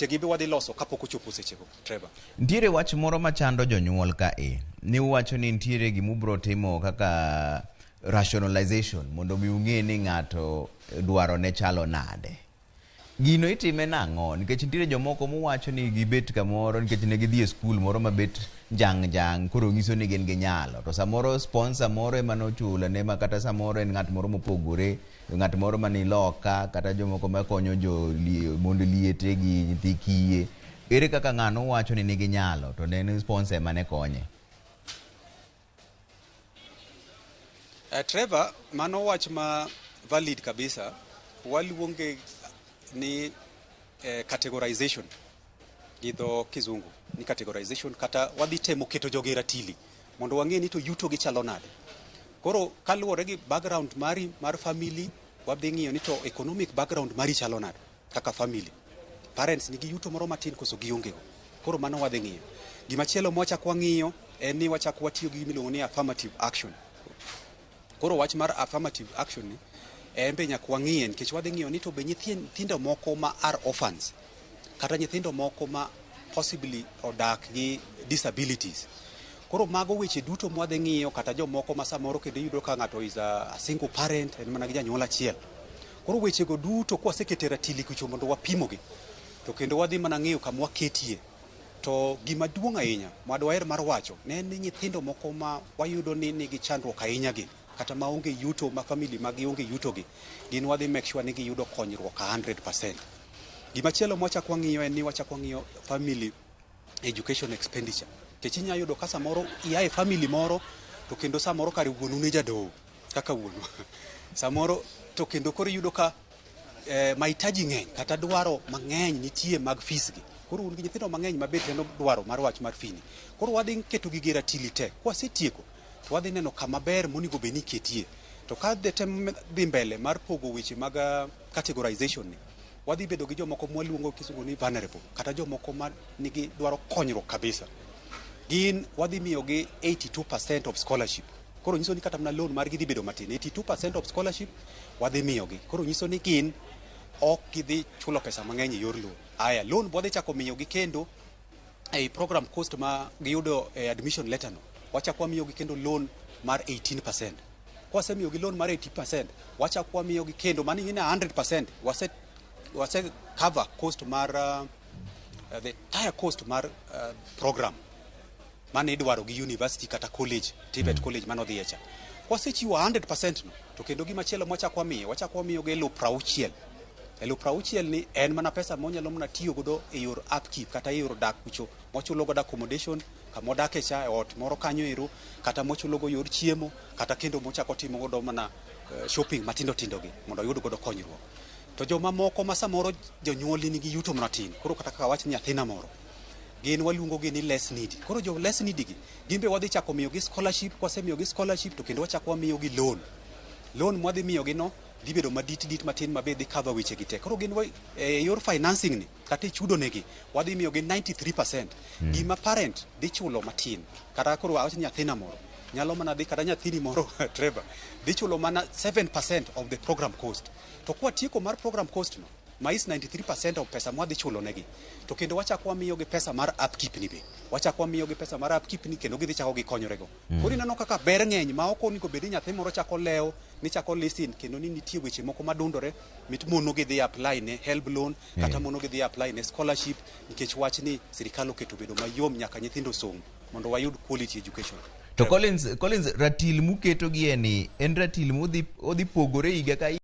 Gi be wadhi loso kapok ochopo sechego, Trevor. Nitiere wach moro machando jonyuol ka e ni uwacho ni nitiere gima ubiro timo kaka rationalization mondo mi ung'e ni ng'ato dwaro ne chalo nade. Gino itime nang'o? Nikech nitiere jomoko mowacho ni gibet kamoro nikech ne gidhi e skul moro mabet njang' njang', koro nyiso ni gin gi nyalo. To samoro sponsor moro ema nochulo ne ma kata samoro en ng'at moro mopogore, ng'at moro mani loka kata jomoko makonyo jo mond liete gi nyithi kiye. Ere kaka ng'ano wacho ni nigi nyalo to ne en sponsor ema ne konye? Trevor, mano wach ma valid kabisa. Waluonge ni categorization gi dho kizungu ni categorization, kata wadhi temo keto jogi e ratili mondo wang'e ni to yuto gi chalo nade. Koro kaluwore gi background mari mar family, wadhi ng'iyo ni to economic background mari chalo nade kaka family. Parents nigi yuto moro matin koso gionge go. Koro mano wadhi ng'iyo. Gimachielo mwachak wang'iyo en ni wachak watiyo gi gimiluongo ni affirmative action. Koro wach mar affirmative action ni en be nyaka wang'iye, nikech wadhi ng'iyo ni to be nyithindo moko ma are orphans kata nyithindo moko ma possibly odak gi disabilities. Koro mago weche duto mwadhi ng'iyo, kata jomoko ma samoro kendo iyudo ka ng'ato is a single parent, en mana gi janyuol achiel. Koro wechego duto kwaseketo e ratili kucho mondo wapimogi, to kendo wadhi mana ng'iyo kama waketie. To gima duong' ahinya mwadwaher mar wacho ne en ni nyithindo moko ma wayudo ni nigi chandruok ahinya gi, kata maonge yuto, ma family mag onge yuto gi, gin wadhi make sure ni giyudo konyruok 100%. Gimachielo mwachak wang'iyo en ni wachak wang'iyo family education expenditure. Nikech inya yudo ka samoro ia e family moro to kendo samoro kare wuonu ne jadoho kaka wuonwa. Samoro to kendo koro iyudo ka mahitaji ng'eny kata dwaro mang'eny nitie mag fees gi. Koro un gi nyithindo mang'eny mabet neno dwaro mar wach mar fee ni. Koro wadhi keto gigi e ratili te. Kwasetieko to wadhi neno kama ber monego bed ni iketie. To ka tem dhi mbele mar pogo weche mag categorization ni, wadhi bedo gi jomoko mwaluongo kisungu ni vulnerable, kata jomoko ma nigi dwaro konyruok kabisa. Gin wadhi miyogi 82% of scholarship. Koro nyiso ni kata mana loan margi dhi bedo matin. 82% of scholarship wadhi miyogi. Koro nyiso ni gin ok gidhi chulo pesa mang'eny e yor loan. Aya, loan wadhi chako miyogi kendo ei program cost ma giyudo e admission letter no. Wachako wamiyogi kendo loan mar 18%. Kwasemiyogi loan mar 80%, wachako wamiyogi kendo mano ing'e ni 100% wase cover cost mar the entire cost mar program mane idwaro gi university kata college, TVET college manodhiye cha. Kwasechiwo 100% no, to kendo gimachielo mwachako wamiyo, wachako wamiyogi 60,000. 60,000 ni en mana pesa monyalo mana tiyo godo e yor upkeep kata e yor dak kucho, mochulo godo accommodation kamodake cha e ot moro kanyo ero, kata mochulo go yor chiemo, kata kendo mochako timo godo mana shopping matindo tindo gi mondo oyud godo konyruok. To joma moko ma samoro jonyuol nigi yuto matin, koro kata kaka awach ni nyathina moro, gin waluongo gi ni less needy. Koro jo less needy gi, gin be wadhi chako miyogi scholarship. Kwasemiyogi scholarship to kendo wachako wamiyogi loan. Loan mwadhi miyogi no dhi bedo madit dit matin ma be dhi cover weche gi te. Koro gin e yor financing ni kata e chudo negi wadhi miyogi 93%. Gima parent dhi chulo matin, kata koro awach ni nyathina moro nyalo mana dhi, kata nyathini moro, Trevor, dhi chulo mana 7% of the program cost. To kwatieko mar program cost no, ma is 93% of pesa mwadhi chulo negi, to kendo wachako wamiyogi pesa mar upkeep ni be. Wachako wamiyogi pesa mar upkeep ni kendo gidhi chako gikonyorego. Koro ineno kaka ber ng'eny ma ok onego bed ni nyathi moro chako lewo ni chako listen kendo ni nitie weche moko madundore mit mono gidhi apply ne HELB loan kata mono gidhi apply ne scholarship, nikech wach ni sirikal oketo bedo mayom nyaka nyithindo som mondo wayud quality education. To Collins, ratil muketo gie ni en ratil modhi odhi pogore higa ka